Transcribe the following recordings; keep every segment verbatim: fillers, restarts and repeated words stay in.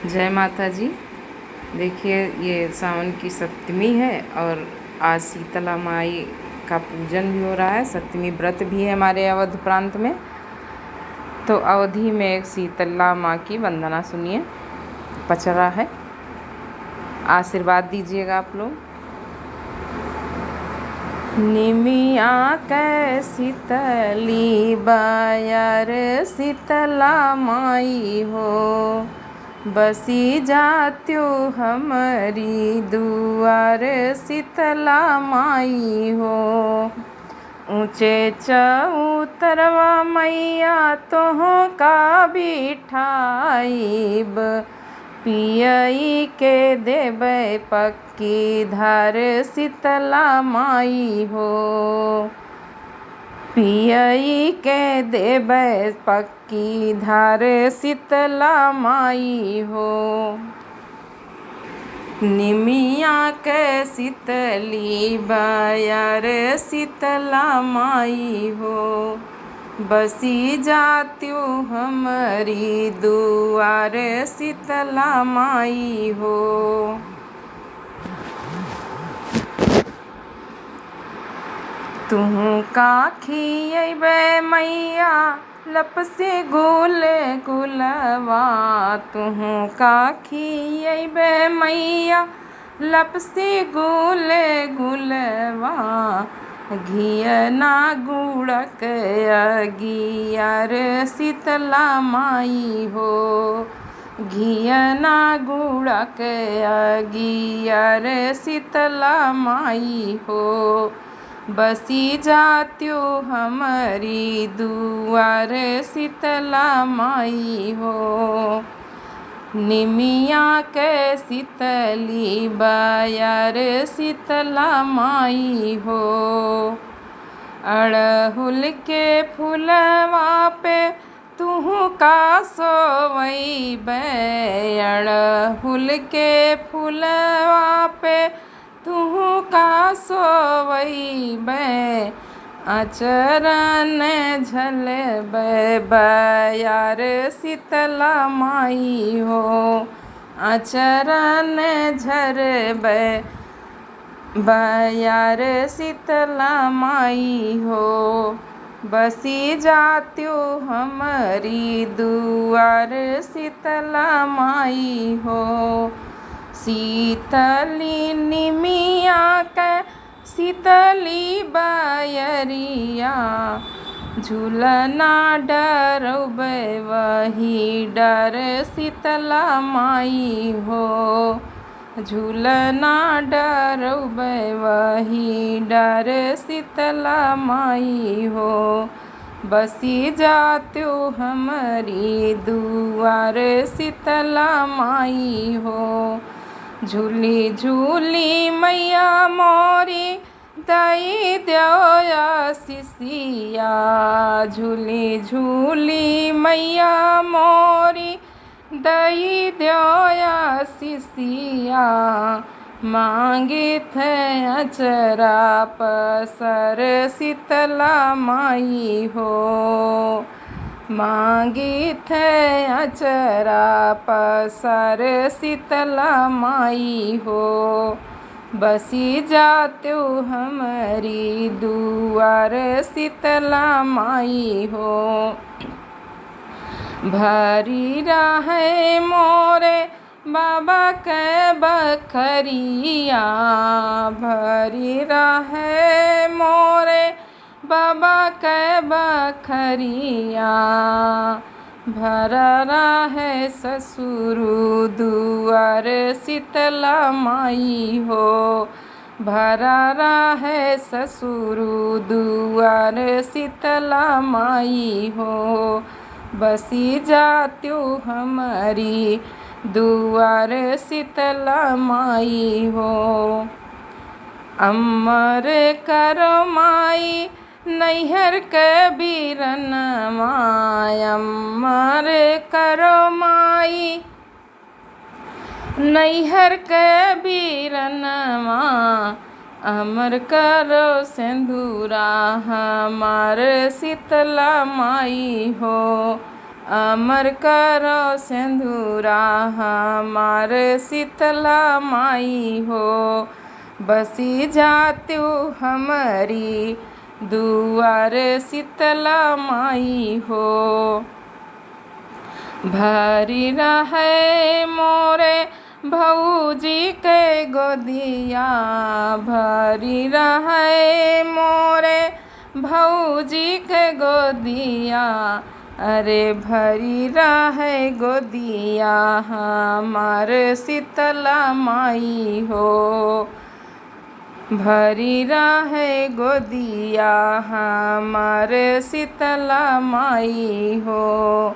जय माता जी। देखिए, ये सावन की सप्तमी है और आज शीतला माई का पूजन भी हो रहा है। सप्तमी व्रत भी है हमारे अवध प्रांत में। तो अवधी में एक शीतला माँ की वंदना सुनिए, पचरा है, आशीर्वाद दीजिएगा आप लोग। निमिया के शीतली बयर शीतला माई हो, बसी जात्यू हमरी दुआर शीतला माई हो। ऊँचे चौतरवा मैया तोहका बिठाइब, पियई के देबै पक्की धार शीतला माई हो। पियई के देबै पक्की धार शीतला माई हो। निमिया के शीतली बयर शीतला माई हो, बसी जात्यू हमरी दुआर शीतला माई हो। तुहूँ का खियैबे मैया लपसी गुल गुलवा, तुहूँ का खियैबे मैया लपसी गुल गुलवा। घियना गुड़क अगियर शीतला माई हो, घियना गुड़क अगियर शीतला माई हो। बसी जात्यू हमरी दुआर शीतला माई हो। निमिया के शीतली बयर शीतला माई हो। अड़हुल के फुलवा पे तुहूँ का सोवैबे, अड़हुल के फुलवा पे तुहूँ का सोवैबे। अचरन झलबै बयर शीतला माई हो, अचरन झरबै बयर शीतला माई हो। बसी जात्यू हमरी दुआर शीतला माई हो। शीतली निमिया के शीतली बयरिया, झुलना डरबै वही डर शीतला माई हो। झुलना डरबै वही डर शीतला माई हो। बसी जात्यू हमरी दुआर शीतला माई हो। झूली झूली मैया मोरी दई द्यो आशीषिया। झूली झूली मैया मोरी दई द्यो आशीषिया। मांगित है अचरा पसर शीतला माई हो। मांगित है अचरा पसर शीतला माई हो। बसी जात्यू हमरी दुआर शीतला माई हो। भरी रहै मोरे बाबा के बखरिया, भरी रहै मोरे बाबा के बखरिया। भरा रहै ससुरु दुआर शीतला माई हो। भरा रहै ससुरु दुआर शीतला माई हो। बसी जात्यू हमरी दुआर शीतला माई हो। अमर करो माई नैहर के बीरनवा, अमर करो माई नैहर के बीरनवा। अमर करो सेंदुरा हमार शीतला माई हो। अमर करो सेंधुरा हमार शीतला माई हो, बसी जात्यू हमरी दुआर शीतला माई हो। भरी रहे मोरे भौजी के गोदिया, भरी रहे मोरे भौजी के गोदिया, अरे भरी रहे गोदिया हमार शीतला माई हो। भरी रहे गोदिया हमार शीतला माई हो।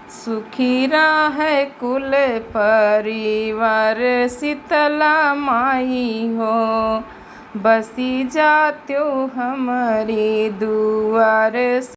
सुखी रहे कुल परिवार शीतला माई हो। बसी जात्यू हमरी दुआर